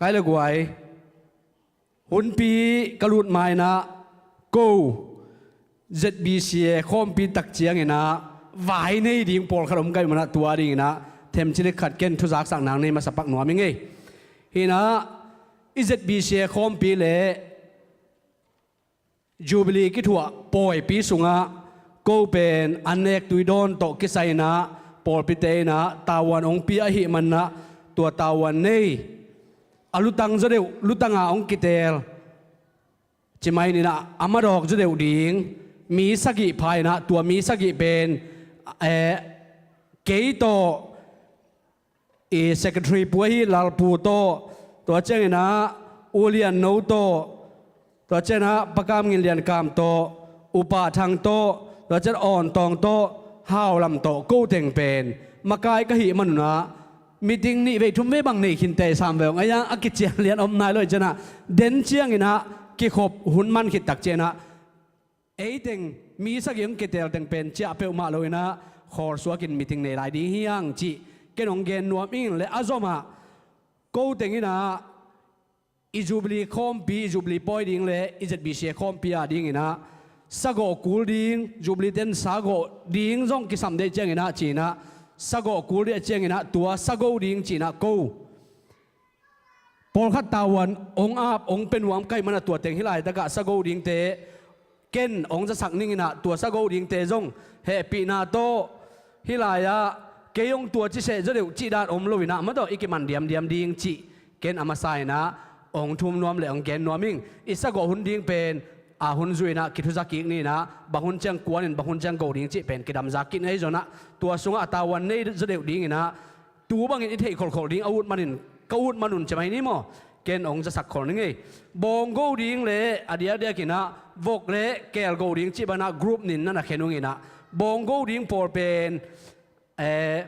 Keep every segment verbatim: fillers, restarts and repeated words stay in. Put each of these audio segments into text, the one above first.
Kai le guai, hunpi ka lut ma-in ah ko Z B C A khawmpi tak ciangin ah vai nei ding pawlkhat om ka hih manin ah tua dingin ah themcik khat ken thuzaksak nang nei masa pak nuam ing ei. Hi-in ah i Z B C A khawmpi le Jubilee kithuah pawipi sungah ko pen an nek tui dawn tawh kisai-in ah pawlpite in ah tavuan hong pia ahih manin ah tua tavuan nei a lutang zaw deuh, lutang a hong kiteel ci mai-in ah a madawk zaw deuh ding mi sagih pha-in ah tua mi sagih pen, eh, kei tawh, i secretary pu ahi Lalpu tawh, tua ciangin ah U Lian No tawh, tua ciangin ah Pa Kam Ngin Lian Kam tawh, U Pa Thang tawh, tua ciangin ah Awn Tawng tawh, Hau Lam tawh, ko teng pen makai ka hih manun ah meeting nih vei thum vei bang nei khin tei sam vei ong a-iang a kician lian om nai lo hi. Ciangin ah den ciangin ah kikhop hun man khit tak ciangin ah ei teng mi sagih hong kiteel teng pen ciah peuhmah lo-in ah khawlsuakin meeting nei lai ding hi hang cih ken hong gen nuam ing. Le a zomah ko teng in ah i Jubilee khawmpi, i Jubilee pawi ding le i Z B C A khawmpi a dingin ah sagawh kul ding, Jubilee ten sagawh ding zong kisam deuh ciangin ah ci-in ah sagawh kul deuh ciangin ah tua sago ding ci-in ah ko pawlkhat tavuan hong ap hong pia nuam ka hih manin ah tua teng hih laitakah sago dingte ken hong zasak ning in ah tua sago dingte zong hehpihna tawh hih lai-ah kei hong tua ci seh zaw deuh cih dan om lo-in ah maw tawh i kiman diamdiam ding cih ken a masa-in ah hong thum nuam le hong gen nuam ing. I sagawh hun ding pen a hun zui-in ah kithuza kik ni-in ah bang hun ciang kuanin bang hun ciang go ding cih pen kidamza kik ni. Ahi zongin ah tua sungah a tavuan nei zaw deuh dingin ah tu bangin i theih kholhkholh ding a ut manin, ka ut manun ci mai ni maw, ken hong zasak khol ning ei. Bawng go ding le a diakdiakin ah vok le keel go ding cih bangin ah group nih in na na khen ung in ah bawng go ding pawl pen, eh,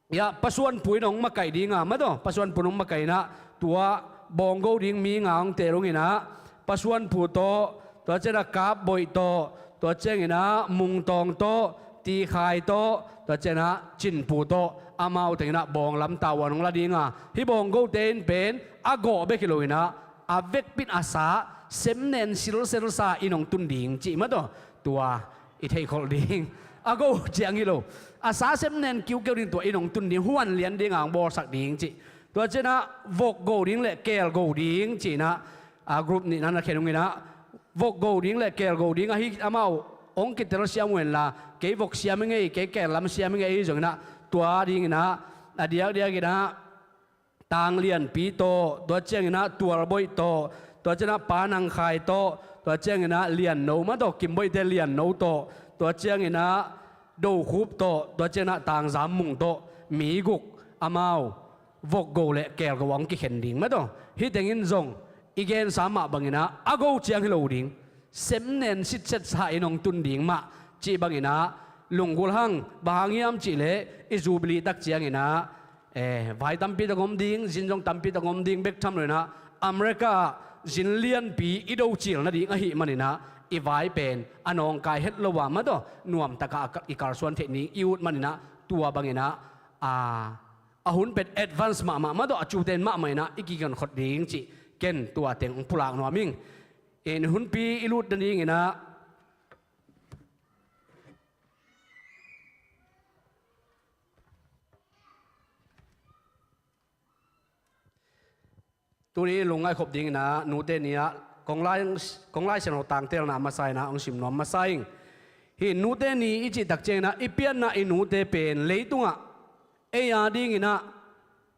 ya, Pa Suan Pu in hong makaih ding a maw tawh, Pa Suan Pu in hong makaih in ah tua bawng go ding mi nga hong teel ung in ah Pa Suan Pu tawh, tua ciangin ah Kap Boih tawh, tua ciangin ah Mung Tawng tawh, Ti Khai tawh, tua ciangin ah Cin Pu tawh, amau teng in ah bawng lam tavuan hong la ding a, hih bawng gote in pen a gawh bek hi lo-in ah a vekpi in a sa semnen silselsa in hong tun ding cih maw tawh, tua i theih kholh ding. A go ciang hi lo, a sa semnen kiukeu ding, tua in hong tun ding, huan lian ding a hong bawlsak ding cih. Tua ciangin ah vok go ding le keel go ding ci-in ah a group nih in na na khen ung in ah vok go ding le keel go ding ahi, amau hong kitel siam uh hen la, kei vok siam ing ei, kei keel lam siam ing ei, ahi zongin ah tua dingin ah a diakdiakin ah Tang Lianpi tawh, tua ciangin ah Tual Boih tawh, tua ciangin ah Pa Nang Khai tawh, tua ciangin ah Lian No maw tawh, Kim Boihte Lian No tawh, tua ciangin ah Do Khup tawh, tua ciangin ah Tang Zam Mung tawh, mi guk amau vok go le keel go hong kikhen ding maw tawh. Hih teng in zong i gensa mah bangin ah a go ciang hi lo ding, semnen sitsetsa in hong tun ding mah cih bangin ah lunggulh hang. Bang hang hiam cih leh i Jubilee tak ciangin ah, eh, vai tampi tak om ding, zin zong tampi tak om ding bek tham lo-in ah America ah zin lianpi i do cil nading ahih manin ah i vai pen a nawngkai het lo a maw tawh, nuamtak a i kalsuan theih ding i ut manin ah tua bangin ah, a, a hun pen advance mahmah maw tawh, a cute in mahmah in ah i kigen khol ding cih ken tua teng hong pulak nuam ing. In hunpi i lut nadingin ah tuni lungngaih khop dingin ah nute ni-ah kong lai, kong Lai Siangtho tangtelna masa-in ah hong sim nuam masa ing. Hih nute ni i cih tak ciangin ah i pianna i nute pen leitungah ei a dingin ah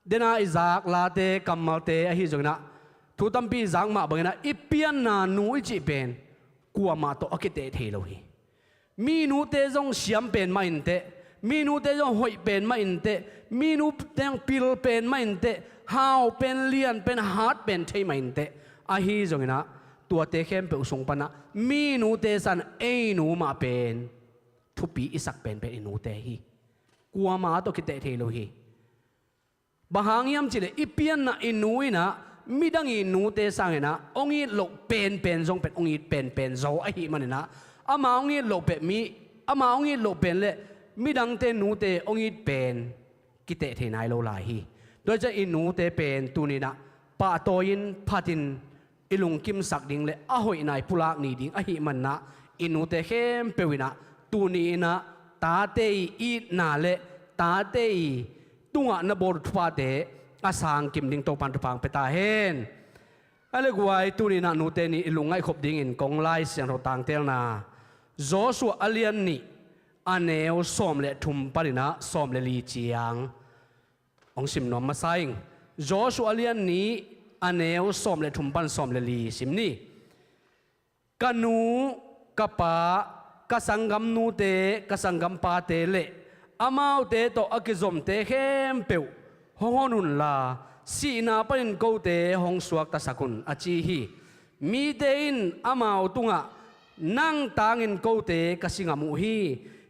dena i zak late kammalte ahi zongin ah thu tampi i zak mah bangin ah i pianna nu i cih pen kuamah tawh a kiteh thei lo hi. Mi nute zong siam pen mah inteh, mi nute zong hoih pen mah inteh, mi nute zong pil pen mah inteh, hau pen, lian pen, hat pen thei mah inteh. Ahi zongin ah tuate khempeuh sung pan ah mi nute sangin ei nu mah pen thupi i sak penpen i nute hi. Kuamah tawh kiteh thei lo hi. Bang hang hiam cih leh i pianna i nu in ah midang i nute sangin ah hong it loh penpen zong pen hong it penpen zaw ahih manin ah ama hong it loh pen mi, ama hong it loh pen le midangte nute hong it pen kiteh thei nai lo lai hi. Tua ciang i nute pen tuni-in ah pahtawi-in phatin i lungkimsak ding le a hoihna i pulak ni ding ahih manah i nute khempeuh inah tuni inah tate i itna le tate i tungah na bawl thuphate a sangkim ding Topan thupha hong pia ta hen. A le guai, tuni inah nute ni i lungngaihkhop dingin kong Lai Siangtho tangtelna Joshua a lian nih a neu sawm le thum paninah sawm le li ciang hong sim nuam masa ing. Joshua a lian nih a neu sawm le thum pan sawm le li sim ni. Ka nu, ka pa, ka sanggamnute, ka sanggampate le amaute tawh a kizomte khempeuh hong hon unla, sihna panin kote hong suaktasak un, a ci hi. Mite in amau tungah, nang tangin kote ka si ngam uh hi.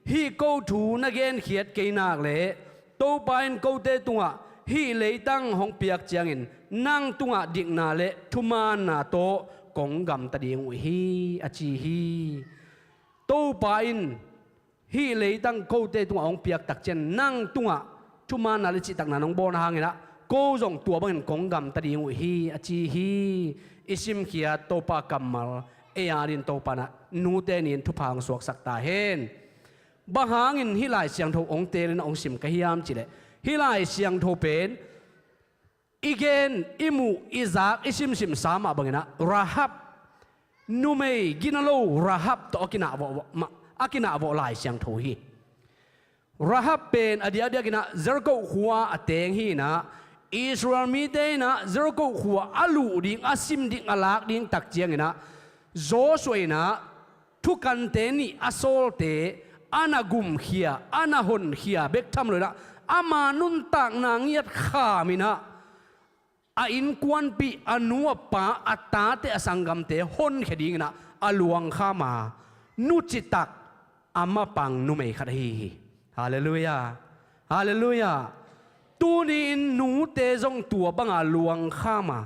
Hih ko thu na genkhiat kei nak leh Topa in kote tungah hih leitang hong piak ciangin nang tungah dikna le thumaanna tawh kong gamta ding uh hi, a ci hi. Topa in hih leitang kote tungah hong piak tak ciang nang tungah thumaanna le cihtakna nong bawlna hanginah ko zong tua bangin kong gamta ding uh hi, a ci hi. I simkhiat Topa kammal ei adingin Topa inah nute ni-in thupha hong suaksak ta hen. Bang hangin hih Lai Siangtho hong teelin hong sim ka hiam cihleh, hih Lai Siangtho pen i gen, i muh, i zak, i simsimsa mah banginah Rahab, numei gina lo Rahab tawh a kinahvawh, a kinahvawh Lai Siangtho hi. Rahab pen a diakdiakinah Jericho khua a teng hi inah, Israel mite inah Jericho khua a luh ding, a sim ding, a lak ding tak cianginah Joshua inah thukante nih a sawlte a na gumkhia, a na honkhia bek tham lo inah ama nuntakna ngiat kham inah a innkuanpih, a nu a pa, a tate, a sanggamte honkhia dinginah a luangkham a, nu citak, a mapang numei khat ahi hi. Halleluiah. Halleluiah. Tuni-in nute zong tua banga luangkham a,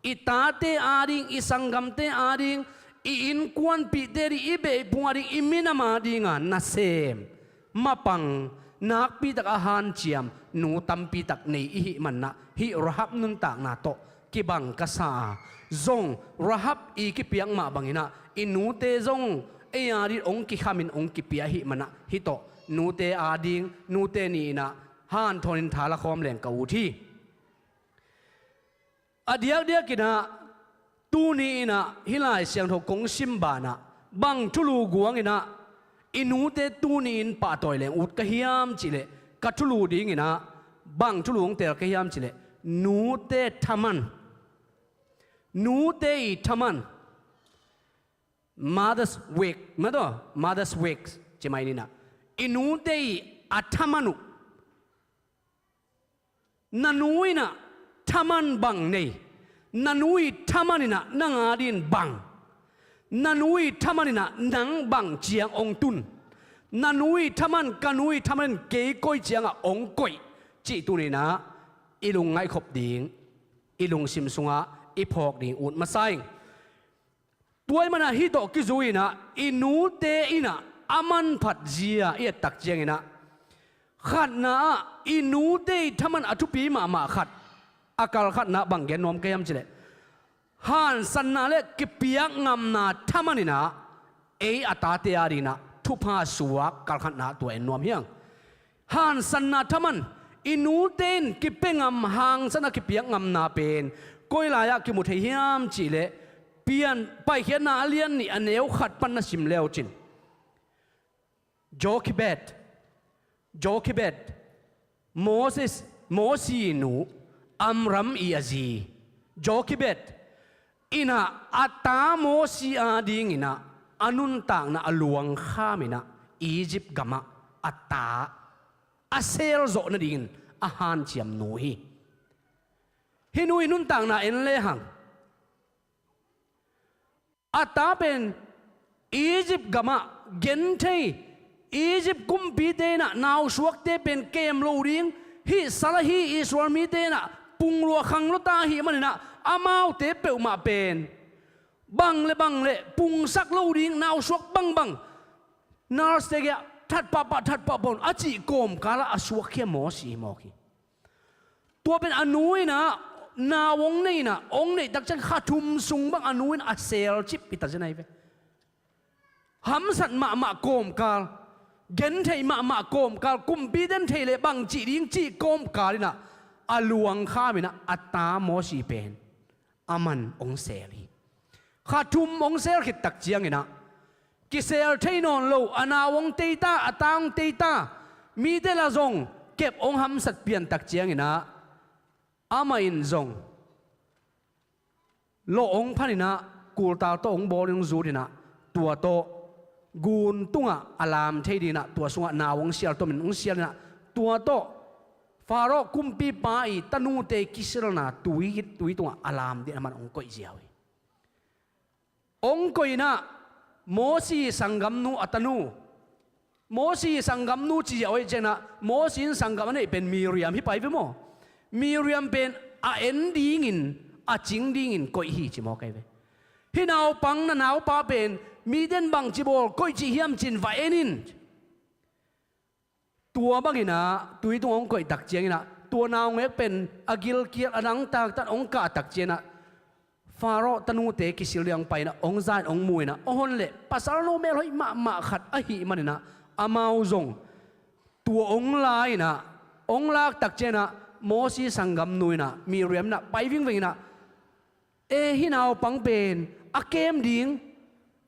i tate ading, i sanggamte ading, i innkuanpihte ading, i beihphung ading, i minam adinga nasem, mapang, nakpitak a hanciam nu tampitak nei i hih manah hih Rahab nuntakna tawh kibang ka sa a, zong Rahab i kipiak mah banginah i nute zong ei ading hong kikhamin hong kipia ahih manah hih tawh nute ading, nute ni inah hanthawnin tha lakhawm leng ka ut hi. A diakdiakinah tuni inah hih Lai Siangtho kong sim banah bang thulu guanginah i nute tuni-in pahtawi leng ut ka hiam cihleh, ka thulu dinginah bang thulu hong teel ka hiam cihleh, nute thaman, nute i thaman, Mother's Week, mother, Mother's Week ci mai ninah, i nute i a thaman uh. Na nu inah thaman bang nei? Na nu i thaman inah nang adingin bang? Na nu i thaman inah nang bang ciang hong tun? Na nu i thaman, ka nu i thaman in kei koi ciangah hong koih, cih tuni inah i lungngaihkhop ding, i lungsim sungah i phawk ding ut masa ing. Tua ahih manah hih tawh kizui inah i nute inah a manphat zia i et tak cianginah, khatna ah i nute i thaman a thupi mahmah khat, a kal khatna bang gen nuam ka hiam cihleh, hansatna le kipiak ngamna thaman inah ei a tate adinginah thupha suak kal khatna tua en nuam hi hang. Hansatna thaman, i nute in kipia ngam, hansatna kipiak ngamna pen koi lai-ah kimu thei hiam cihleh, Pian, Paikhiatna a lian nih a neu khat pan na sim le uh cin, Jokebed, Jokebed, Moses, Mosi nu, Amram i a zi, Jokebed inah a ta Mosi adinginah a nuntakna a luangkham inah Egypt gamah a ta a seel zawh nadingin a hanciam nu hi. Hih nu i nuntakna en lehang, a ta pen Egypt gamah genthei, Egypt kumpite inah nausuakte pen kem lo ding, hih sal ahi Israel mite inah pungluah khang lua ta ahih maninah amaute peuhmah pen bang le bang le pungsak lo ding, nausuak bangbang, nurse-te gei-ah that pahpah, that pahpah un a cih kawmkalah a suakkhia Mosi hi mawk hi. Tua pen a nu inah Nau hong nei in ah, hong neih tak ciang kha thum sung bang a nu in a selcip hi ta zen ahi ve. Hamsat mahmah kawmkal, gentheih mahmah kawmkal, kumpi den thei leh bang cih ding cih kawmkal in ah a luang kham in ah a ta Mosi pen aman hong sel hi. Kha thum hong sel khit tak ciang in ah kisel thei nawn lo, a nau hong tei ta, a ta hong tei ta, mite la zong kep hong hamsat pian tak ciang in ah amah in zong lawh hong phan in ah, kultal tawh hong bawl in hong zut in ah, tua tawh gun tungah a lam thei ding in ah, tua sungah nau hong sial tuam in hong sial in ah, tua tawh Faro kumpipa i tanute kisilna tui, tui tungah a lam ding in aman hong koih ziau hi. Hong koih in ah Mosi sanggamnu a tanu, Mosi sanggamnu ci ziau ahih ciangin ah, Mosi in sanggam a neih pen Miriam hi pai ve maw? Miriam pen a en dingin, a cing dingin koih hi ci mawk ahi ve. Hih naupang na naupa pen mite in bangci bawl koih cih hiam ci-in va en in. Tua bangin ah tui tungah hong koih tak ciangin ah, tua naungek pen a gilkial a dangtak tan hong kah tak ciangin ah, Faro tanute kisil ding hong pai in ah, hong za in hong mu in ah, hong hon leh pasal no melhoih mahmah khat ahih manin ah, amau zong tua hong la in ah, hong lak tak ciangin ah, Mosi sanggamnu in ah, Miriam in ah pai vingveng in ah, e, hih naupang pen a kem ding,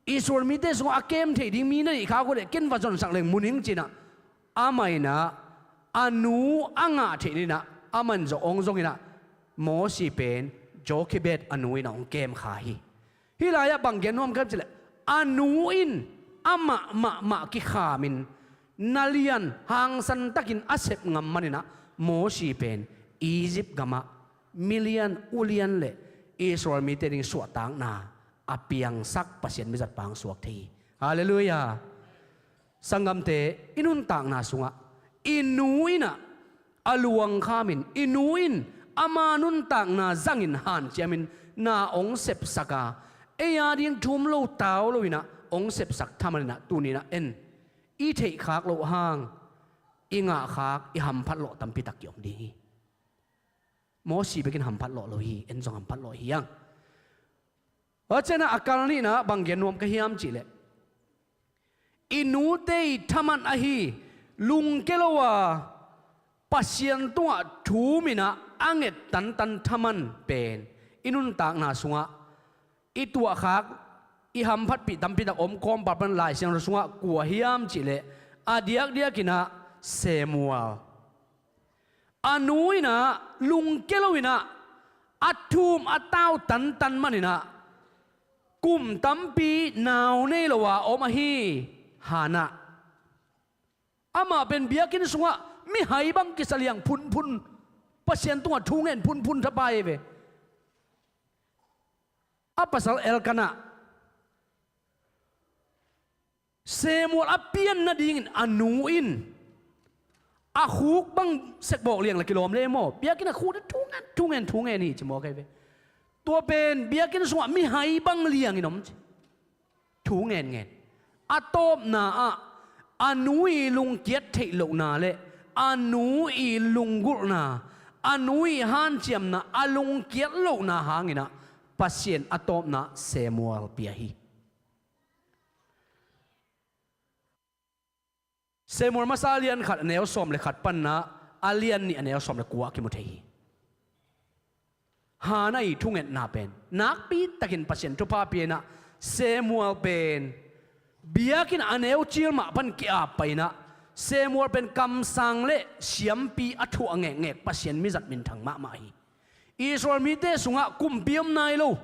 Israel mite sungah a kem thei ding mi na neih khak uh leh ken va zonsak leng mu ning ci-in ah, amah in ah a nu a ngah theih nading in ah, amah in zong hong zong in ah, Mosi pen Jokhebed a nu in ah hong kem kha hi. Hih lai-ah bang gen nuam ka hiam cih leh, a nu in amah mahmah kikham in, na lian hangsan takin a sep ngam manin ah, Mosi pen Egypt gamah milian ulian le Israel mite ding suahtakna a piangsak Pasian mizatpa hong suak thei hi. Halleluiah. Sanggamte, i nuntakna sungah i nu in ah a luang kham in, i nu in ama nuntakna zangin hanciamin na hong sepsak a, ei a ding thum lo tau lo in ah hong sepsak thaman in ah, tuni in ah en, i theih khak loh hang i ngah khak, i hamphat lawh tampi tak ki-om ding hi. Mosi bekin hamphat lawh lo hi, en zong hamphat lawh hi hang. Tua ciangin ah a kal nihna bang gen nuam ka hiam cih leh, i nute i thaman ahi, lungkia lo a Pasian tungah thum in ah a nget tantan thaman pen i nuntakna sungah i tuahkhak, i hamphatpih tampi tak om kawm, Bible pan Lai Siangtho sungah kua hiam cih leh, a diakdiak in ah Samuel. A nu in ah lungkia lo in ah a thum a tau tantan manin ah kum tampi nau nei lo a om ahi Hannah. Amah pen biakinn sungah mihai bang kisa liang phunphun, Pasian tungah thu ngen phunphun thapai hi ve. A pasal Elkanah, Samuel a pian nadingin a nu in a khuk bang sekbawk liang la kilawm le maw? Biakinn a khuk thu ngen, thu ngen, thu ngen hi ci mawk ahi ve. Tua pen biakinn sungah mihai bang liangin om ci. Thu ngenngen. A tawpna ah a nu i lungkiat theih lohna le a nu i lunggulhna, a nu i hanciamna, a lungkiat lohna hangin ah Pasian a tawpna Samuel pia hi. Samuel masa a lian khat a neu sawm le khat panin ah a lian nih a neu sawm le kua kimu thei hi. Hannah i thungetna pen nakpi takin Pasian thupha pia in ah, Samuel pen biakinn a neu cil mah pan ki-ap pai in ah, Samuel pen kamsang le siampi a thuah ngekngek Pasian mizat minthang mahmah hi. Israel mite sungah kumpi om nai lo,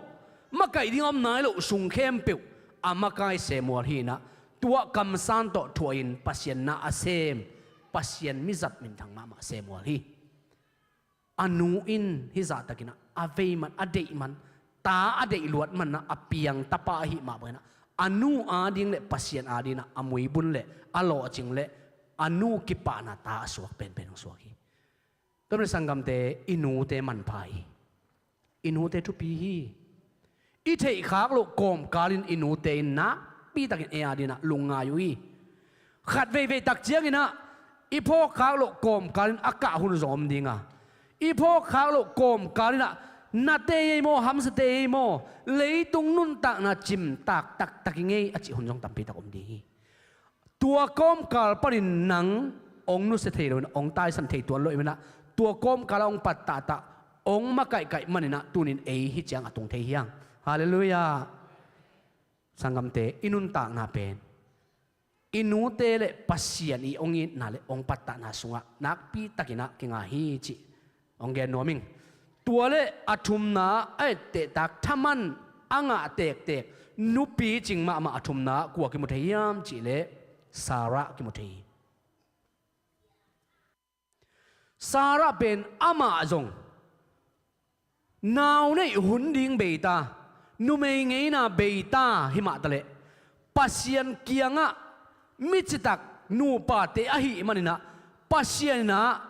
makaih ding om nai lo sung khempeuh a makai Samuel hi in ah, tua kamsang tawh thuahin Pasian na a sem Pasian mizat minthang mahmah Samuel hi. A nu in hih zahtakin ah a vei man, a deih man, ta a deih luat man ah a piang tapa ahih mah bangin ah, a nu ading le Pasian adingin ah a muibun le a lawhcing le a nu kipahna ta a suak penpen hong suak hi. Tua manin sanggamte, i nute manpha hi. I nute thupi hi. I theihkhak loh kawmkalin i nute in nakpi takin ei adingin ah lungngai uh hi. Khat veivei tak ciangin ah i phawkkhak loh kawmkalin a kah hun zong om ding a, I phawkkhak loh kawmkal inah, nate ei maw, hamsate ei maw, leitung nuntakna cimtak taktak i ngei a cih hun zong tampitak om ding hi. Tua kawmkal panin nang hong nusia thei loin hong taisan thei tuan lo i manah, tua kawmkal a hong pattahta hong makaihkaih maninah tunin ei hi ciang a tung thei hiang. Halleluiah. Sanggamte, i nuntakna pen i nute le Pasian i hong itna le hong pattahna sungah nakpitakinah kinga hi cih hong gen nuam ing. Tua le a thumna a ettehtak thaman a ngah tektek nupi cing mahmah a thumna kua kimu thei hiam cihleh Sarah kimu thei hi. Sarah pen amah zong nau neih hun ding beita, numei ngeina beita hi mahtaleh, Pasian kiangah mi citak nupate ahih maninah, Pasian inah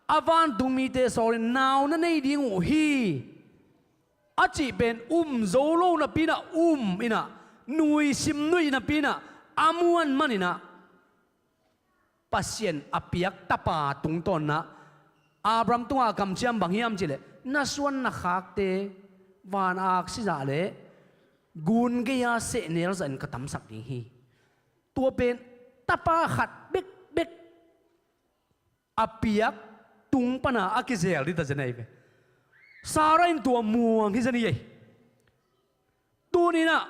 a vantung mite sawlin nau na nei ding uh hi a cih pen um zo lo napi inah, um inah, nuisim nuih napi inah a muan maninah, Pasian a piak tapa tungtawnnah Abraham tungah a kamciam bang hiam cihleh, na suan na khakte van aksi zah le gun gei-a sehnel zahin ka tamsak ding hi. Tua pen tapa khat bekbek a piak tung pana a kizel dita zen ahi ve. Sarah in tua muang hi zen hi ei. Tuninah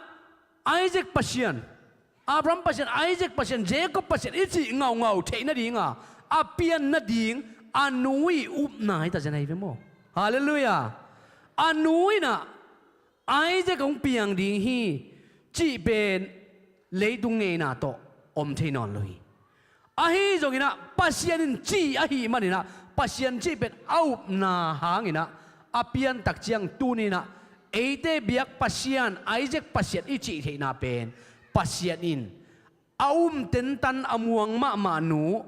Isaac Pasian, Abraham Pasian, Isaac Pasian, Jacob Pasian i cih ngaungau theih nadinga a pian nading a nu i upna hita zen ahi ve maw? Halleluiah. A nu inah Isaac hong piang ding hi cih pen leitung ngeina tawh om thei nawn lo hi. Ahi zonginah Pasian in cih ahih maninah Pasian cih pen a upna hanginah a piantak ciang tuninah eite biak Pasian, Isaac Pasian i cih theihna pen Pasian in a um tentan a muang mahmah nu,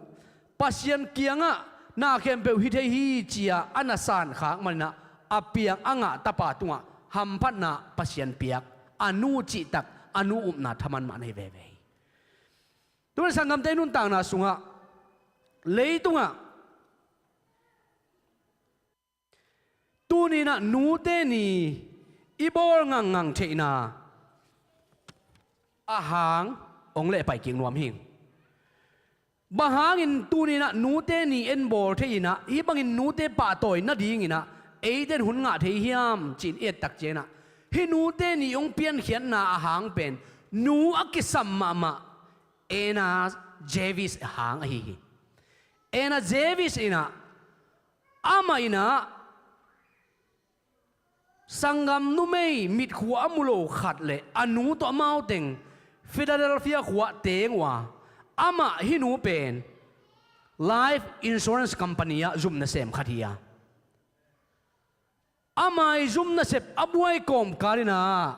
Pasian kiangah na khempeuh hi thei hi cia a na sankhak maninah a piang a ngah tapa tungah hamphatna Pasian piak a nu cihtak a nu upna thaman mah na hi veve hi. Tuan sanggamte nuntakna sungah leitungah tuninah nute ni i bawl ngangngang theihna a hang hong lehpai kik nuam hing. Bang hangin tuninah nute ni en bawl thei inah hih bangin nute pahtawi nadinginah eiten hun ngah thei hiam ci-in i ettak cianginah hih nute ni hong piankhiatna a hang pen nu a kisam mahmah Anna Jarvis hang ahi hi. Anna Jarvis inah amah inah sanggam numei mitkhua a mu lo khat le a nu tawh amau teng Philadelphia khua teng uh a, amah hih nu pen life insurance company ah zum nasem khat hi a, amah i zum nasep a buai kawmkal inah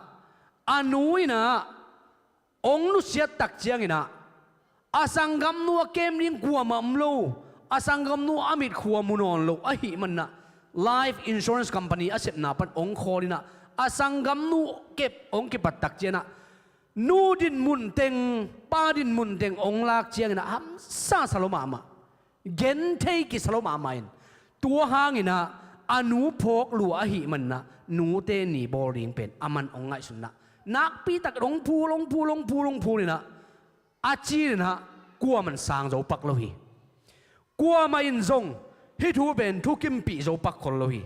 a nu inah hong nusiat tak cianginah a sanggamnu a kem ding kuamah om lo, a sanggamnu a mitkhua mu nawn lo ahih maninah life insurance company a sepna pan hong khawl inah a sanggamnu kep hong kipat tak cianginah nu dinmun teng, pa dinmun teng hong lak cianginah hamsa sa lo mahmah. Genthei kisa lo mahmah in tua hanginah a nu phawk lua ahih maninah nute ni bawl ding pen a man hong ngaihsunah nakpitak hong phul, hong phul, hong phul, hong phul inah a cininah kuaman sang zo pak lo hi. Kuamah in zong hih thu pen thukimpih zo pak khol lo hi.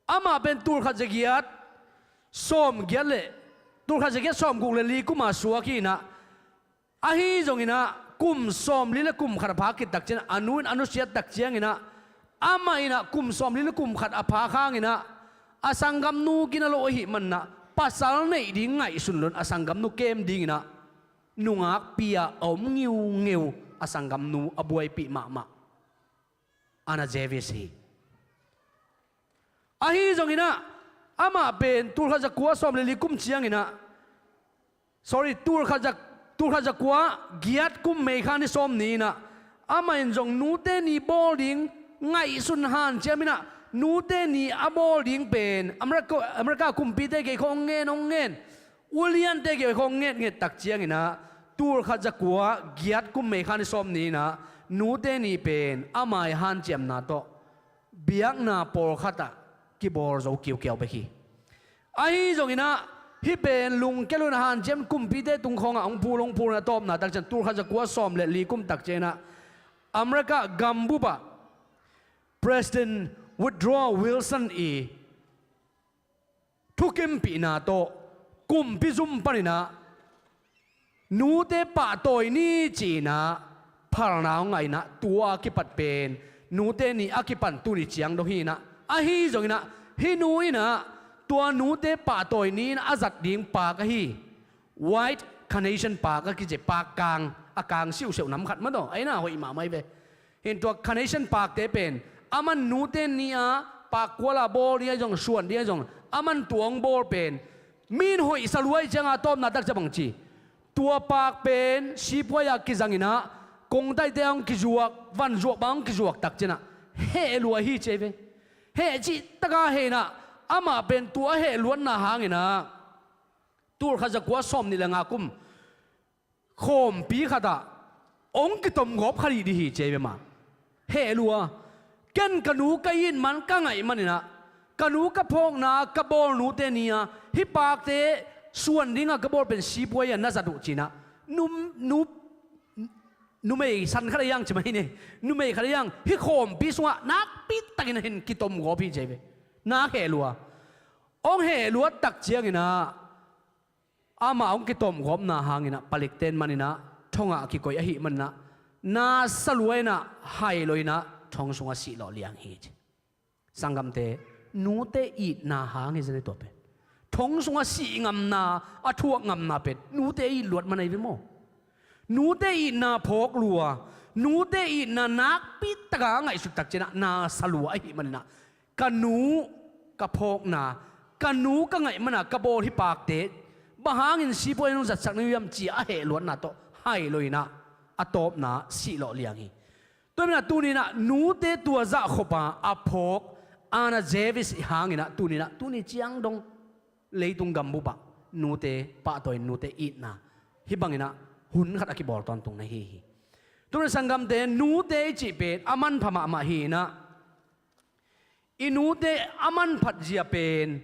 Amah pen tulkhat zagiat sawmgiat le tulkhat zagiat sawmguk le li kuma suak hi inah ahi zonginah kum sawmli le kum khat a phak khit tak cianginah a nu in a nusiat tak cianginah amah inah kum sawmli le kum khat a phak hanginah a sanggamnu gina lo ahih maninah pasal neih ding ngaihsun loin a sanggamnu kem dinginah nungakpi-a a om ngiungeu a sanggamnu a buaipih mahmah Anna Jarvis hi. Ahi zonginah amah pen tulkhat zakua sawm le li kum cianginah, sorry, tulkhat za, tulkhat zakua giat kum May kha ni sawm ni inah amah in zong nute ni bawl ding ngaihsun hanciam inah nute ni a bawl ding pen America, America kumpite kiang khawng ngen, hong ngen, uliante kiang khawng ngetnget tak cianginah tulkhat zakua giat kum May kha ni sawm ni inah nute ni pen amah i hanciamna tawh biakna pawlkhatah kibawl zo kiukiau bek hi. Ahi zonginah hih pen lungkia lo in hanciam kumpite tungkhawngah hong phul hong phul in a tawpna tak ciang tul khat za kua sawm le li kum tak cianginah America gambupah President Woodrow Wilson i thukimpihna tawh kumpi zum paninah nute pahtawi ni ci-inah phalna hong ngah inah tua a kipat pen nute ni a kipan tuni ciang dong hi inah, ahi zonginah hih nu inah tua nute pahtawi ni inah a zat ding paak ahi White Carnation paak a kici paak kang, a kang siuhseuh nam khat mah tawh a inah hoih mahmah hi ve. Hin tua Carnation paakte pen aman nute ni-a paak kuala bawl ding ahi zong suan ding ahi zong aman tua hong bawl pen mi in hoih sa lua ahih cianga a tawpna tak ciang bang ci, tua paak pen sipuai-a kizanginah kongtaihte hong kizuak, vanzuak bang hong kizuak tak cianginah heh lua hi ci hi ve. Heh cih taka heh inah amah pen tua a heh luatna hanginah tul khat za kua sawm nih le nga kum khawmpi khatah hong kitomgawp kha dih dih hi ci hi ve mah. Heh lua. Ken ka nu ka it man ka ngaih maninah ka nu ka phawkna ka bawl nute ni-a hih paakte suan dinga ka bawl pen sipuai-a na zat uh cinah nu, nu, numei san khat a hiang ci mai ne. Numei khat a hiang hih khawmpi sungah nakpi takinah hin kitomgawp hi ci hi ve. Nak heh lua. Hong heh luat tak cianginah amah hong kitomgawpna hanginah palikten maninah thongah kikoih ahih maninah na sa lua inah hai lo inah thong sungah sih lawh liang hi ci. Sanggamte, nute itna hang hi zen hi tua pen. Thong sungah sih ngamna, a thuak ngamna pen nute it luat man ahi ve maw? Nute itna phawk lua, nute itna nakpi taka a ngaihsut tak cianginah na sa lua ahih maninah ka nu ka phawkna, ka nu ka ngaih mana ka bawl hih paakte bang hangin sipuai in hong zatsak na hiam ci-a a heh luatna tawh hai lo inah a tawpna sih lawh liang hi. Tua hi manah tuninah nute tua zahkhopa a phawk Anna Jarvis i hanginah tuninah tuni ciang dong leitung gambupah nute pahtawi in nute itna hih banginah hun khat a kibawl tawntung na hi hi. Tunin sanggamte, nute i cih pen a manpha mahmah hi inah i nute a manphat zia pen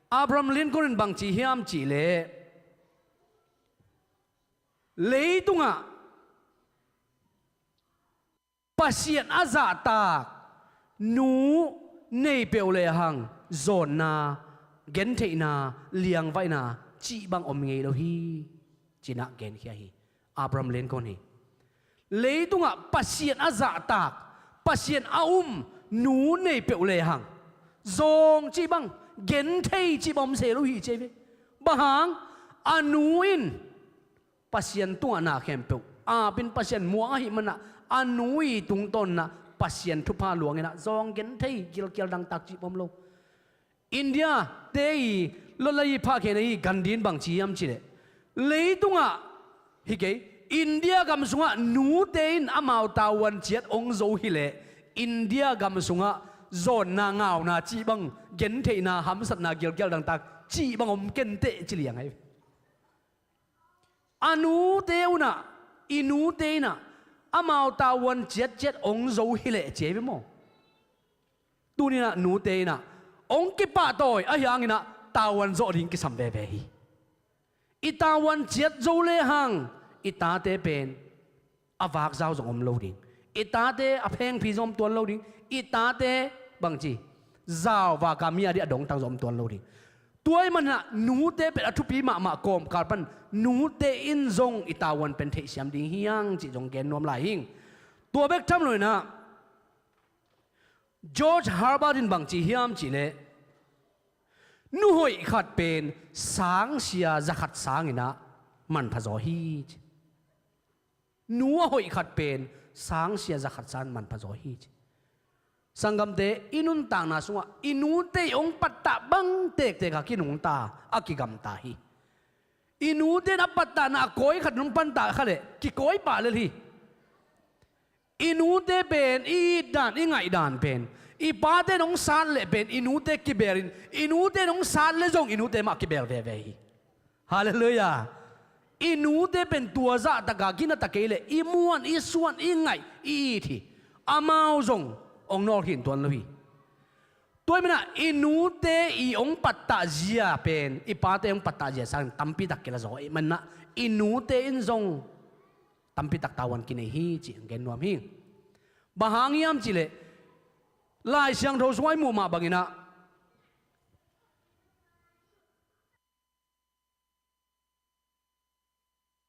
Abraham Lincoln in bangci hiam cihleh leitungah Pasian a zahtak nu nei peuh lehang zawnna, gentheihna, liangvaihna cih bang om ngei lo hi. Cinah genkhia hi. Abraham Lincoln hi. Leitungah Pasian a zahtak, Pasian a um nu nei peuh lehang zawng cih bang, genthei cih bang om se lo hi ci hi ve. Bang hang? A nu in Pasian tungah na khempeuh apin Pasian muang ahih manah a nu i tungtawnnah Pasian thupha luanginah zawng genthei gilkial dangtak cih bawm lo. India te i lawtlai i phahkhiatna i Gandhi in bangci hiam cihleh leitungah hi kei, India gam sungah nute in amau tavuan ciat ong zo hileh India gam sungah zawnna ngauna cih bang, gentheihna hamsatna gilkial dangtak cih bang om kenteh ci liang ahi. A nute unah, i nute inah amau tavuan ciatciat ong zo hileh ci ahi ve maw? Tuninah nute inah ong kipahtawi ahi hanginah tavuan zawh ding kisam veve hi. I tavuan ciat zo lehang i tate pen a vakzau zong om lo ding. I tate a phengphi zong om tuan lo ding. I tate bangci zau vaka mi a dih a dongtang zong om tuan lo ding. Tua ahih manah nute pen a thupi mahmah kawmkal pan nute in zong i tavuan pen theihsiam ding hiang cih zong gen nuam lai hing. Tua bek tham loinah George Herbert in bangci hiam cihleh nu hoih khat pen sangsia zakhat sanginah manpha zaw hi ci. Nu a hoih khat pen sangsia zakhat sang manpha zaw hi ci. Sanggamte, i nuntakna sungah i nute i ong pattah bang tektek a kinungta, a kigamta hi. I nute in a pattahna a kawi khat nong pantah kha leh kikawi pah lel hi. I nute pen i itdan, i ngaihdan pen i pate nong sat leh pen i nute kibelin, i nute nong sat leh zong i nute mah kibel veve hi. Halleluiah. I nute pen tua zahtaka ginata kei leh i muan, i suan, i ngaih, i it hi. Amau zong ong nawlkhin tuan lo hi. Tua hi manah i nute i hong pattah zia pen i pate hong pattah zia sangin tampi tak kila zaw ahih manah i nute in zong tampi tak tavuan kinei hi cih gen nuam hi. Bang hang hiam cihleh Lai Siangtho sungah i muh mah banginah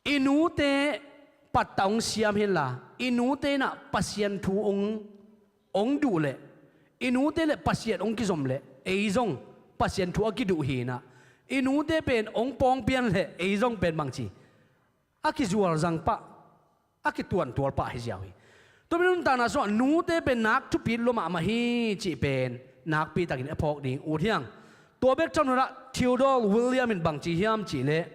i nute pattah hong siam henla, i nute inah Pasian thu hong, hong duh leh, i nute le Pasian hong kizom leh, ei zong Pasian thu a kiduh hinah, i nute pen hong pawngpian leh, ei zong pen bangci a kizualzang pah, a kituantual pah hi ziau hi. Tua pen nuntakna sungah nute pen nak thupi lua mahmah hi cih pen nakpi takin a phawk ding ut hiang. Tua bek tham loinah Theodore William in bangci hiam cihleh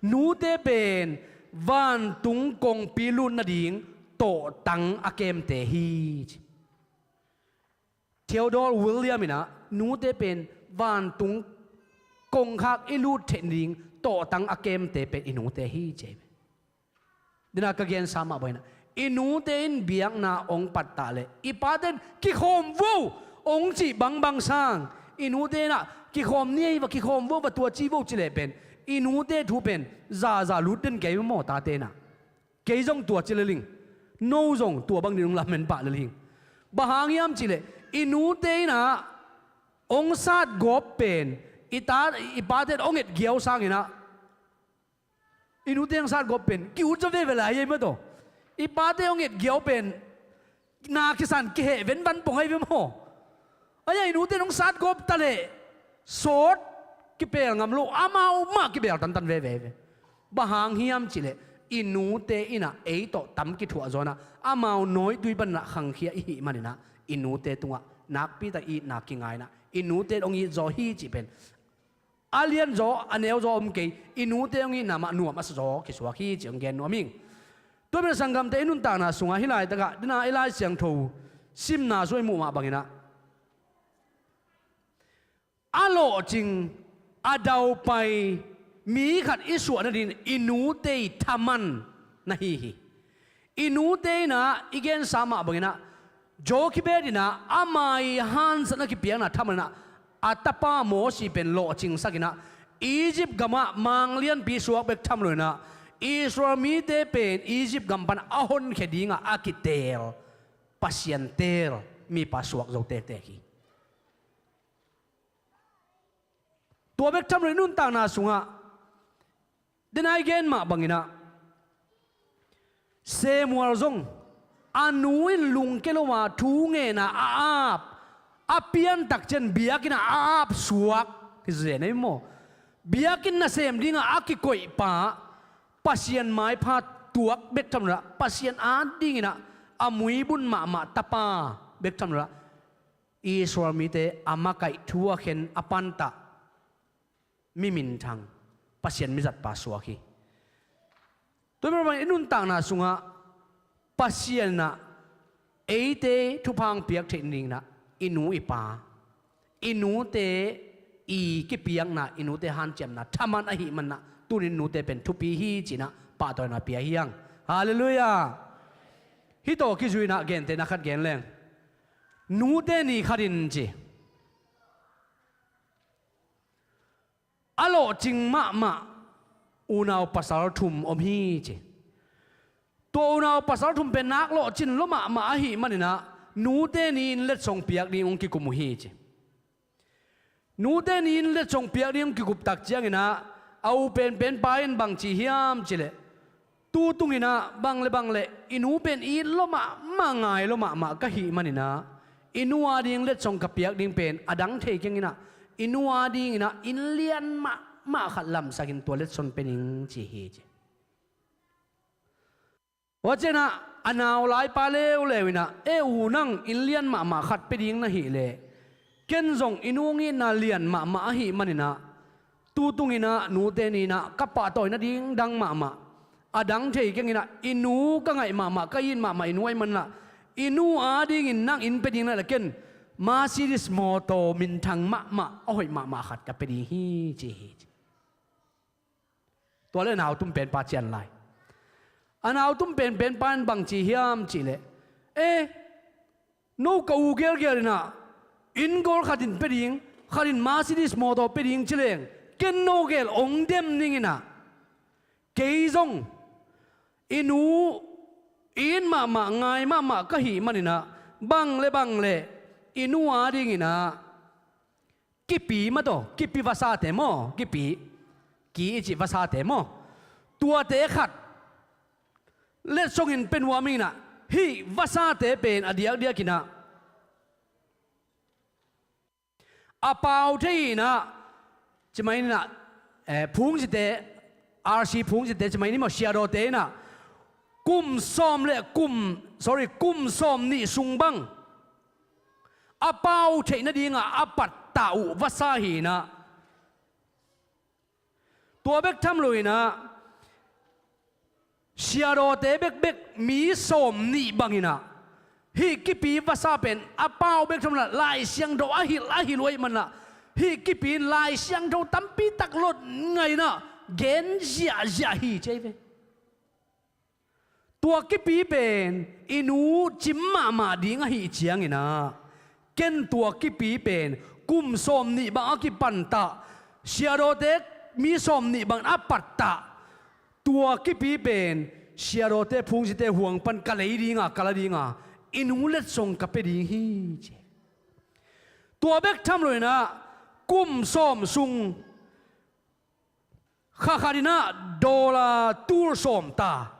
nute pen vantung kongpi lut nading tawhtang a kemte hi ci. Theodore William inah nute pen vantung kongkhak i lut theih nading tawhtang a kemte pen i nute hi ci. Dena ka gensa mah bang inah i nute in biakna hong pattah leh i pate in kikhawm vo hong cih bangbang sang i nute inah kikhawm ni ei va, kikhawm vo va, tua ci vo cileh pen i nute thu pen zaza lut den kei maw tate inah. Kei zong tua ci leling. No zong tua bang din hong lamen pah leling. Bang hang hiam cihleh i nute inah hong satgawp pen i ta, i pate in hong etgiau sanginah i nute hong satgawp pen ki-ut zaw veve lai ei mataw. I pate hong etgiau pen na kisan kiheh venvan pong ahi ve maw. Aia i nute in hong satgawp taleh sawt kipel ngam lo, amau mah kibel tantan veve ahi ve. Bang hang hiam cihleh i nute inah ei tawh tam kithuah zawnah amau nawitui paninah khangkhia i hih maninah i nute tungah nakpi tak i itna kingainah i nute in hong it zaw hi cih pen a lianzaw a neuzaw om kei, i nute hong itna mah nuam a sa zaw kisuak hi ci hong gen nuam ing. Tua pen sanggamte i nuntakna sungah hih laitakah dena i Lai Siangtho simna sungah i muh mah banginah a lawhcing a daupai mi khat i suah nadingin i nute i thaman na hi hi. I nute inah i gensa mah banginah Jochebed inah ama i hansatna kipiakna thaman inah a tapa Mosi pen lawhcingsak inah Egypt gamah manglianpi suak bek tham loinah Israel mite pen Egypt gam pan a honkhia dingah a kiteel Pasian teel mipa suak zo tektek hi. Tua bek tham loin nuntakna sungah dena i gen mah banginah Samuel zong a nu in lungke lo a thu ngenna a ap a piantak ciang biakinn ah a ap suak hi zen ei maw? Biakinn nasem dingah a kikoihpa Pasian maipha tuak bek tham loinah Pasian adinginah a muibun mahmah tapa bek tham loinah Israel mite a makaih thu a khen a pantah mi minthang, Pasian mizatpa suak hi. Tua manin i nuntakna sungah Pasian inah eite thupha hong piak theih nadinginah i nu i pa, i nute i kipiakna, i nute hanciamna thaman ahih maninah tunin nute pen thupi hi cinah pahtawina pia hi hang. Halleluiah. Hih tawh kizuinah gentehna khat gen leng, nute ni khatin ci a lawhcing mahmah unau pasal thum om hi ci. Tua unau pasal thum pen nak lawhcin lua mahmah ahih maninah nute ni-in letsong piak ding hong kikum uh hi ci. Nute ni-in letsong piak ding hong kikup tak cianginah a u penpenpa in bang ci hiam cileh, tu tunginah bang le bang le i nu pen it lua mahmah, ngai lua mahmah ka hih maninah i nu ading letsong ka piak ding pen a dang thei kenginah i nu adinginah inn lian mahmah khat lamsakin tua letson pe ning ci hi ci. Tua cianah a nau laipa leuleu inah, e u, nang inn lian mahmah khat pe ding na hih leh ken zong i nu hong itna lian mahmah ahih maninah tu tunginah nute ni-inah ka pahtawina ding dang mahmah, a dang thei kenginah i nu ka ngaih mahmah, ka it mahmah i nu ahih maninah i nu adingin nang inn pe ding na hih leh ken Mercedes mawtaw minthang mahmah a hoih mahmah khat ka pe ding hi ci hi ci. Tua le a nau tum penpa cian lai. A nau tum penpenpa in bang ci hiam cihleh, e, no ka u gelgel inah Inn gol khat in pia ding, khat in Mercedes mawtaw pia ding ci leng, ken no gel ong dem ning inah, kei zong i nu i it mahmah, ngai mahmah ka hih maninah, bang le bang le i nu a dinginah kipi mah tawh, kipi vasate maw, kipi, ki i cih vasate maw, tuate khat letsongin pia nuam inah, hih vasate pen a diakdiakinah a pau thei inah, cimai inah, eh, phungzite, R C phungzite cimai ni maw, siadawte inah kum sawm le kum, sorry, kum sawm nih sung bang a pau theih nadingah a pattah uh vasa hi inah, tua bek tham lo inah, siadawte bekbek mi sawm nih banginah hih kipi vasa pen a pau bek tham lo inah, Lai Siangtho a hilh a hilh uh ahih manah, hih kipi in Lai Siangtho tampi tak lot ngainah gen ziahziah hi ci ahi ve. Tua kipi pen i nu cim mahmah ding ahih cianginah, ken tua kipi pen kum sawm nih bang a kipantah, siadawte mi sawm nih bangin a pattah, tua kipi pen siadawte phungzite huang pan ka lei dinga, ka la dinga, i nu letsong ka pia ding hi ci. Tua bek tham lo inah kum sawm sung kha khat inah dollar tul sawm ta,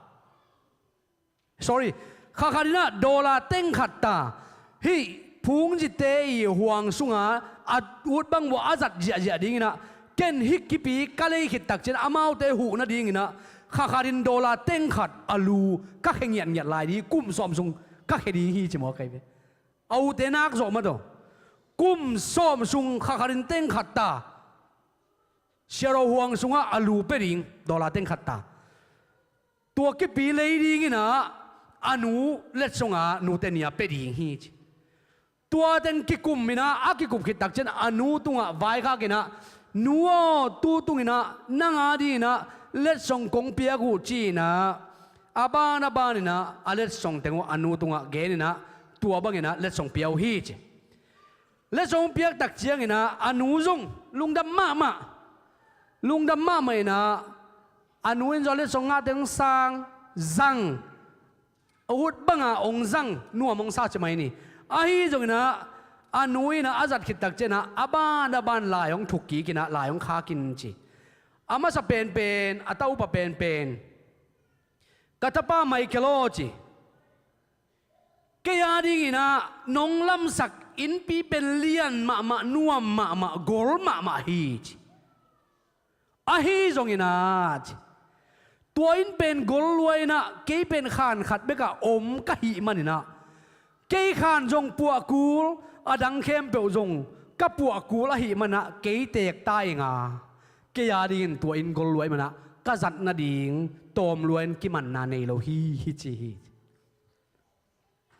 sorry, kha khat inah dollar teng khat ta, hih phungzite i huang sunga a ut bang uh a zat ziahziah dinginah, ken hih kipi ka lei khit takcian amaute huh nadinginah kha khat in dollar teng khat a lu ka khe ngiatngiat lai ding, kum sawm sung ka khe ding hi ci maw kai ve. A ute nak zawh mah tawh kum sawm sung kha khat in teng khat ta, siadaw huang sungah a lu pia ding, dollar teng khat ta. Tua kipi lei dinginah a nu letsonga nute nia pia ding hi ci. Tua teng kikum inah a kikup khit takcian a nu tungah vaikhak inah, nu aw, tu tunginah nang a dinginah letsong kong piak uh ci inah, a ban a ban inah a letsong teng uh a nu tungah gen inah, tua banginah letsong pia uh hi ci. Letsong piak tak cianginah a nu zong lungdam mahmah, lungdam mahmah inah a nu in zong letsong ngahte hong sang, zang, a ut banga hong zang, nuam hong sa ci mai ni. Ahi zonginah a nu inah a zat khit tak cianah a ban a ban lai hong thuk kik inah lai hong khak in ci. A masa penpen, a ta upa penpen, ka tapa Michael aw ci, kei a dinginah nong lamsak innpi pen lian mahmah, nuam mahmah, gol mahmah hi ci. Ahi zonginah ci, tua inn pen gol lua inah kei pen khan khat bekah om ka hih maninah, kei khan zong puah kul, a dang khempeuh zong ka puah kul ahih manah kei teek ta inga, kei a dingin tua inn gol lua ahih manah ka zat nading tawm lua in kimanna nei lo hi, hi ci hi.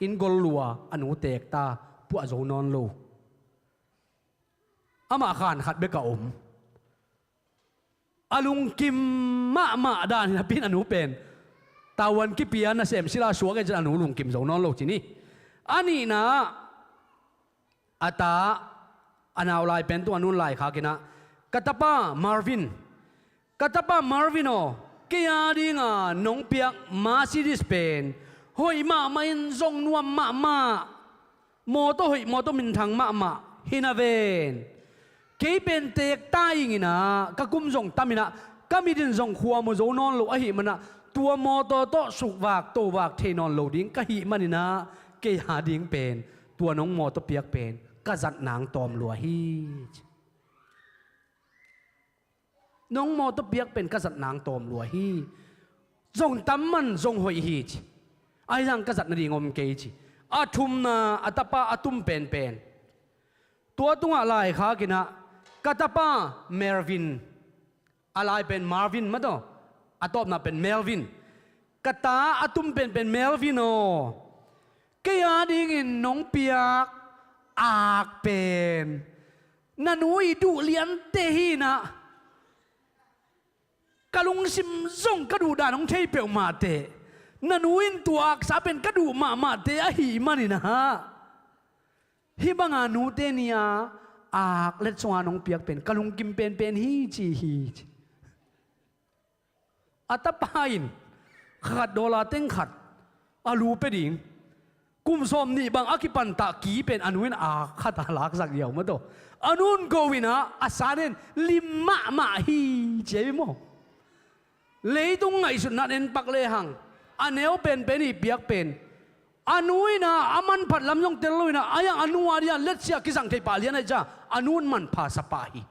Inn gol lua, a nu teek ta, puah zo nawn lo. Amah khan khat bek a om. A lungkim mahmah dan hi napi in a nu pen tavuan kipia nasem sila suak e cin a nu lungkim zo nawn lo ci ni. A nihna, a ta, a nau lai pen tung a nun laikhak inah, ka tapa Marvin, ka tapa Marvin aw, kei a dinga nong piak Mercedes pen hoih mahmah in, zong nuam mahmah, mawtaw hoih, mawtaw minthang mahmah hi naven. Kei pen teek ta inginah ka kum zong tam inah ka mit in zong khuam uh zo nawn lo ahih manah tua mawtaw tawh sukvak tovak thei nawn lo ding ka hih maninah kei a ding pen tua nong mawtaw piak pen ka zat nang tawm lua hi. Nong mawtaw piak pen ka zat nang tawm lua hi. Zong tam man zong hoih hi ci. Ahi zong ka zat nading om kei ci. A thumna, a tapa a tum penpen, tua tungah laikhak inah, ka tapa Melvin, a lai pen Marvin mah tawh, a tawpna pen Melvin. Ka ta a tum penpen Melvin aw, kei a dingin nong piak ak pen na nu i duh liante hi inah, ka lungsim zong ka duh dan hong thei peuhmah teh, na nu in tua aksa pen ka duh mahmah teh ahih maninah, Hih banga nute ni-a ak letsong a nong piak pen ka lungkim penpen hi ci hi ci. A tapa in khat dollar teng khat a lu pia ding. Kum sawm nih bang a kipantah ki pen a nu in ak khat a laksak ziau mah tawh. A nu in go in ah a san in lim mahmah hi ci ahi maw? Leitung ngaihsutna en pak lehang a neu penpen i piak pen a nu in ah a manphat lam zong tel lo in ah a yang a nu a dia letsia kizang theih pah lian ahi cia a nu in manpha sa pah hi.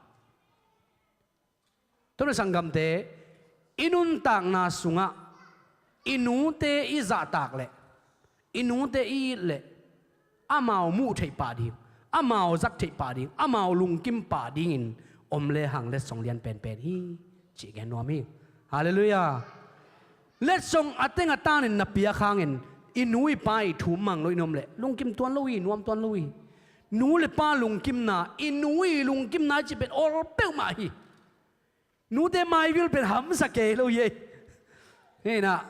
Tua na sanggamte, i nuntakna sungah i nute i zahtak leh i nute i it leh amau muh theih pah ding, amau zat theih pah ding, amau lungkim pah dingin om lehang letsong lian penpen hi cih gen nuam hi. Halleluiah. Letsong a teng a tanin na piak hangin i nu i pa i thu mang lo in om leh lungkim tuan lo hi, nuam tuan lo hi. Nu le pa lungkimna, i nu i lungkimna i cih pen ol peuhmah hi. Nute maivil pen hamsa kei lo hi ei. Hei na,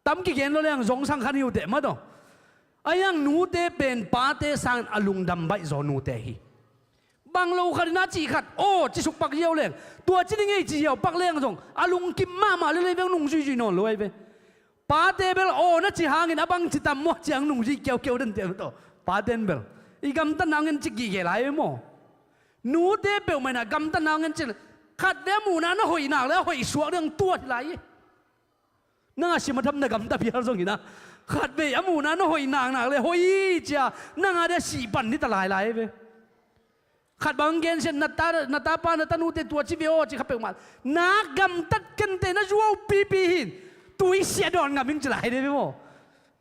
tam kigen lo leng zong sang khan hi uh teh mah tawh. A yang nute pen pate sangin a lungdam baih zaw nute hi. Bang lo khat in a cih khat aw ci suk pak ziau leng, tua ci ding ei ci ziau pak leng zong a lungkim mahmah lelei veng nungzuizui nawn lo ahi ve. Pate bel aw na ci hangin a bang ci tam maw ciang nungzui keukeu den teh mah tawh. Pate in bel i gamtatna hong en cik gihgeh lai ve maw? Nute peuhmah in ah gamtatna hong en cik, khat ve a muhna na hoih nak le a hoih suak ding tuat hi lai hi. Nang a sim a tham na gamta phial zong hi na, khat ve a muhna na hoih nak nak le hoih hi cia nang a dia sih pan ni ta lailai ve. Khat bang gensiat na ta, na tapa na tanute tua ci ve aw ci kha peuhmah. Na gamtat kente na zuau pipi hin tui sia dawn ngam in ci lai dei ve maw?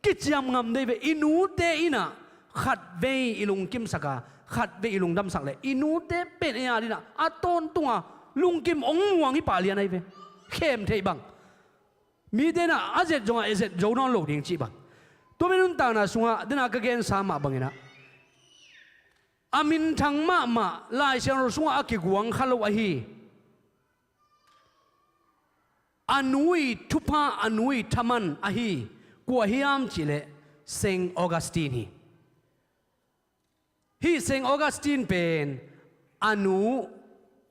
Kiciam ngam dei ve. I nute in ah khat vei i lungkimsak a khat vei i lungdamsak leh i nute pen ei a ding ah a tawntung a lungkim ong muang hi pah lian ahi ve. Khem theih bang. Mite in ah a zet zongah e zet zo nawn lo ding cih bang. Tua pen nuntakna sungah dena ka gensa mah bangin ah a minthang mahmah Lai Siangtho sungah a kiguang kha lo ahi a nu i thupha, a nu i thaman ahi kua hiam cihleh Saint Augustine hi. Hih Saint Augustine pen a nu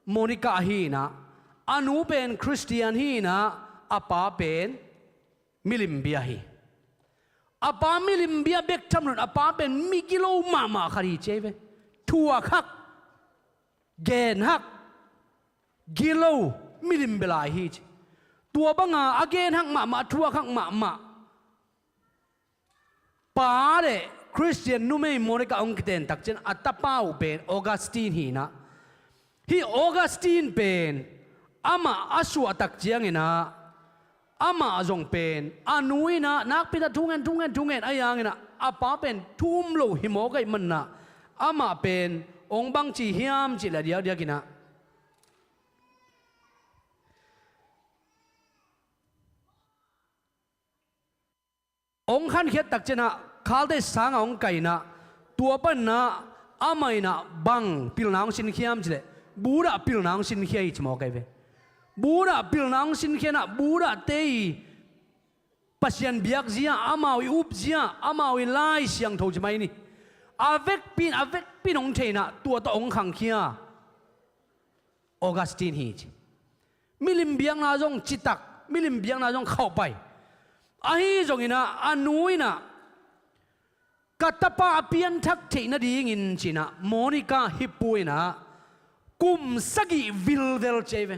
Monica ahi in ah, a nu pen Christian hi in ah, a pa pen milimbia hi. A pa milimbia bek tham loin a pa pen migilo mahmah khat hi ci ahi ve. Thuak hak, gen hak, gilo, milimbia lai hi ci. Tua banga a gen hak mahmah, a thuak hak mahmah pa le Christian numei Monica hong kiten tak ciang a tapa uh pen Augustine hi in ah, hih Augustine pen amah a suah tak ciangin ah amah zong pen a nu in ah nakpi tak thungen thungen thungen a yang in ah a pa pen thu um lo hi mawk ahih manin ah amah pen ong bangci hiam cihleh a diakdiak in ah ong khankhiat tak ciang ah khalte sangah ong kai in ah tua panin ah amah in ah bang pilna ong sinkhia hiam cihleh Buddha pilna ong sinkhia hi ci mawk ahi ve. Buddha pilna ong sinkhia in ah Buddha te i Pasian biakzia, amau i upzia, amau i Lai Siangtho ci mai ni. A vekpi in a vekpi in ong thei in ah tua tawh ong khangkhia Augustine hi ci. Milim biakna zong citak, milim biakna zong khauhpai. Ahi zongin ah a nu in ah ka tapa a pianthak theih nadingin ci in ah Monica hi pu in ah kum sagih vilvel ci ahi ve.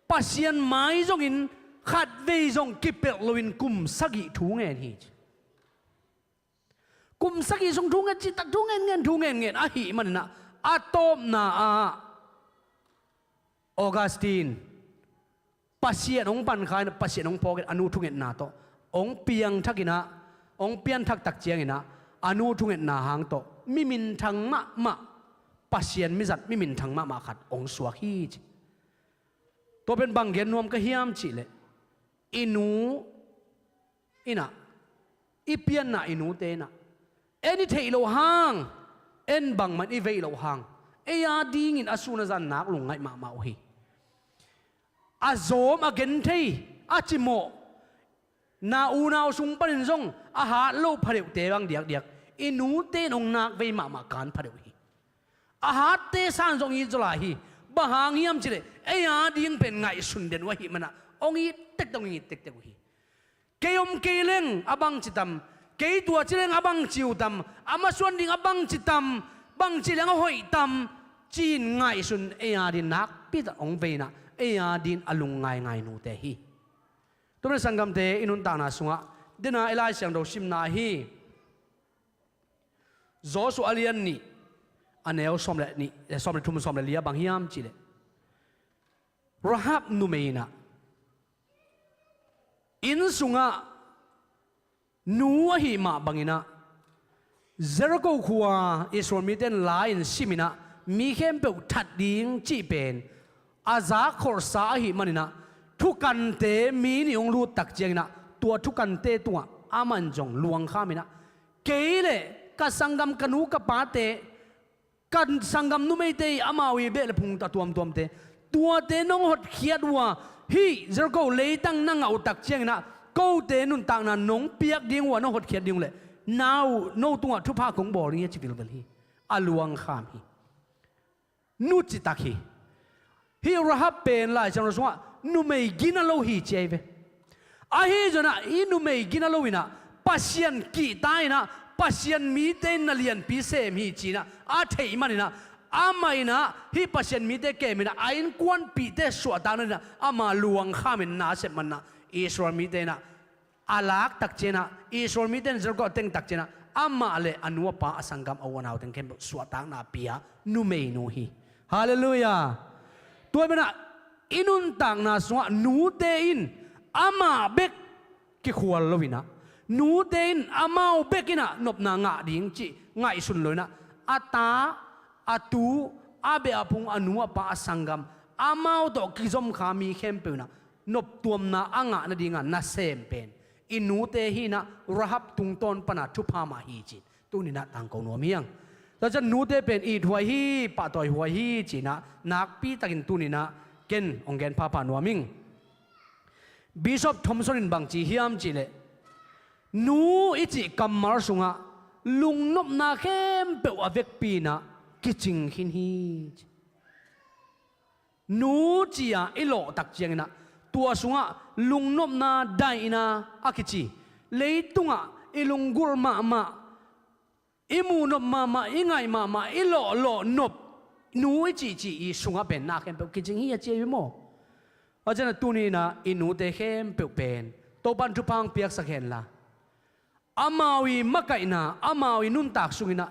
Pasian mai zongin khat vei zong kipelh loin kum sagih thu ngen hi ci. Kum sagih sung thu ngen, citak thu ngen ngen, thu ngen ngen ahih manin ah a tawpna ah Augustine Pasian hong pankha in ah Pasian hong phawk in a nu thungetna tawh hong piangthak in ah hong pianthak tak ciangin ah a nu thungetna hang tawh mi minthang mahmah, Pasian mizat mi minthang mahmah khat hong suak hi ci. Tua pen bang gen nuam ka hiam cihleh i nu in ah i pianna i nute in ah en i theih loh hang, en bangmah in i veih loh hang ei a dingin a sun a zan nak lungngaih mahmah uh hi. A zawm a genthei a cimawh na unau sung panin zong a hat lo phadeuhte bang diakdiak I nute in hong nak vei mahmah kan pha deuh hi. A hatte san zong it zaw lai hi. Bang hang hiam cih leh ei a ding pen ngaihsun den uh ahih manah hong it tektek, hong it tektek uh hi. Kei om kei leng a bangci tam, kei tua ci leng a bangci uh tam, a masuan ding a bangci tam, bangci leng a hoih tam, ci-in ngaihsun, ei a ding nakpi tak hong vei inah ei a ding a lungngaingai nute hi. Tua manin sanggamte, i nuntakna sungah dena i Lai Siangtho simna hi. Joshua a lian nih, a neu sawm le nih, eh, sawm le thum, sawm le li ah bang hiam cih leh, Rahab numei inah inn sungah nu ahih mah bang inah Jericho khua Israel mite in la-in sim inah mi khempeuh that ding cih pen a zak kholhsa ahih man inah thukante mi nih hong lut tak ciang inah tua thukante tungah amah in zong luangkham inah, kei le ka sanggam, ka nu ka pate, ka sanggam numeite, amau i beh le phung a tuamtuamte, tuate nong hotkhiat uh a, hih Jericho leitang na ngah uh tak ciang inah kote nuntakna nong piak ding uh a, nong hotkhiat ding uh leh na uh, no tungah thupha kong bawl ding hi, a ci vilvel hi. A luangkham hi. Nu citak hi. Hih Rahab pen Lai Siangtho sungah numei gina lo hi ci ahi ve. Ahi zongin ah hih numei gina lo inah Pasian kihta inah Pasian mite in na lianpi sem hi ci inah a theih man inah amah inah hih Pasian mite kem inah a innkuanpihte suahtakna dinah ama luangkham in na sep man inah Israel mite inah a lak tak ciang inah, Israel mite in Jericho a teng tak ciang inah, amah le a nu a pa, a sanggam, a u a nau teng khempeuh suahtakna pia numeinu hi. Halleluiah. Tua ahih manah i nuntakna sungah nute in amah bek kikhual lo inah, nute in amau bek inah nopna ngah ding cih ngaihsun lo inah, a ta, a tu, a beh a phung, a nu a pa, a sanggam, amau tawh kizomkha mi khempeuh inah noptuamna a ngah nadinga nasem pen i nute hi inah Rahab tungtawn pana thupha mah hi ci-in tuni inah tangko nuam hi hang. Tua ciang nute pen ithuai hi, pahtawihuai hi ci inah nakpi takin tuni inah ken hong gen phapha nuam ing. Bishop Thompson in bang ci hiam cih leh, nu i cih kammal sungah lungnopna khempeuh a vekpi inah kicing khin hi ci. Nu ci-a i lawh tak ciang inah tua sungah lungnopna, daihna a kici, leitungah i lunggulh mahmah, i muhnop mahmah, i ngaih mahmah, i lawhlawh nop, nu i cihcih i sungah pen na khempeuh kicing hi a ci ahi maw? A ciangin tuni inah i nute khempeuh pen Topan thupha hong piaksak henla, amau i makaihna, amau i nuntak sung inah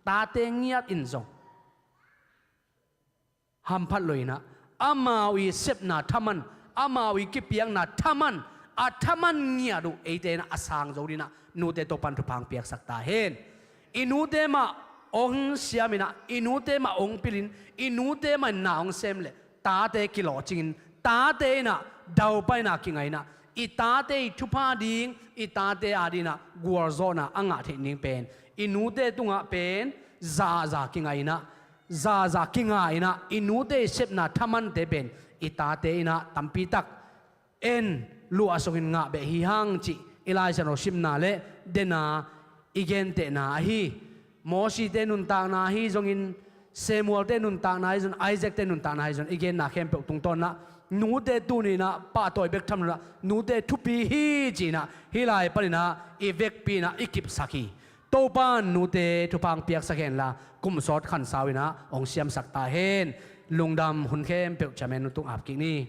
tate ngiat in zong hamphat lo inah, amau i sepna thaman, amau i kipiakna thaman, a thaman ngiat uh eite inah a sang zo dinah nute Topan thupha hong piaksak ta hen. I nute mah hong siam inah, i nute mah hong pilin, i nute mah in na hong sem leh tate kilawhcingin, tate inah daupaina kingai inah, i tate i thupha ding, i tate a dinah gualzawhna a ngah theih ding pen i nute tungah pen zaza kingai inah, zaza kinga inah, i nute i sepna thamante pen i tate inah tampi tak en luahsungin ngah beh hi hang cih i Lai Siangtho simna le dena i gentehna ahi. Mosite nuntakna ahi zongin, Samuelte nuntakna ahi zongin, Isaakte nuntakna ahi zongin, i genna khempeuh tungtawn inah nute tuni inah pahtawi bek tham lo inah nute thupi hi ci inah hih lai panin ah i vekpi inah i kipsak hi. Topan nute thupha hong piaksak henla, kum sawt khansau inah hong siamsak ta hen. Lungdam. Hun khempeuh chairman nu tung ap kik ni.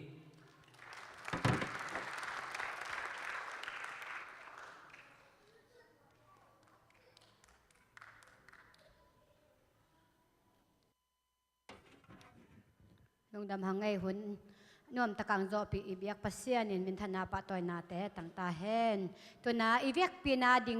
Lungdam hang ei. Hun nuamtak hong zawhpih i biak Pasian in minthanna pahtawinate tang ta hen. Tu-in ah i vekpi-in ah ding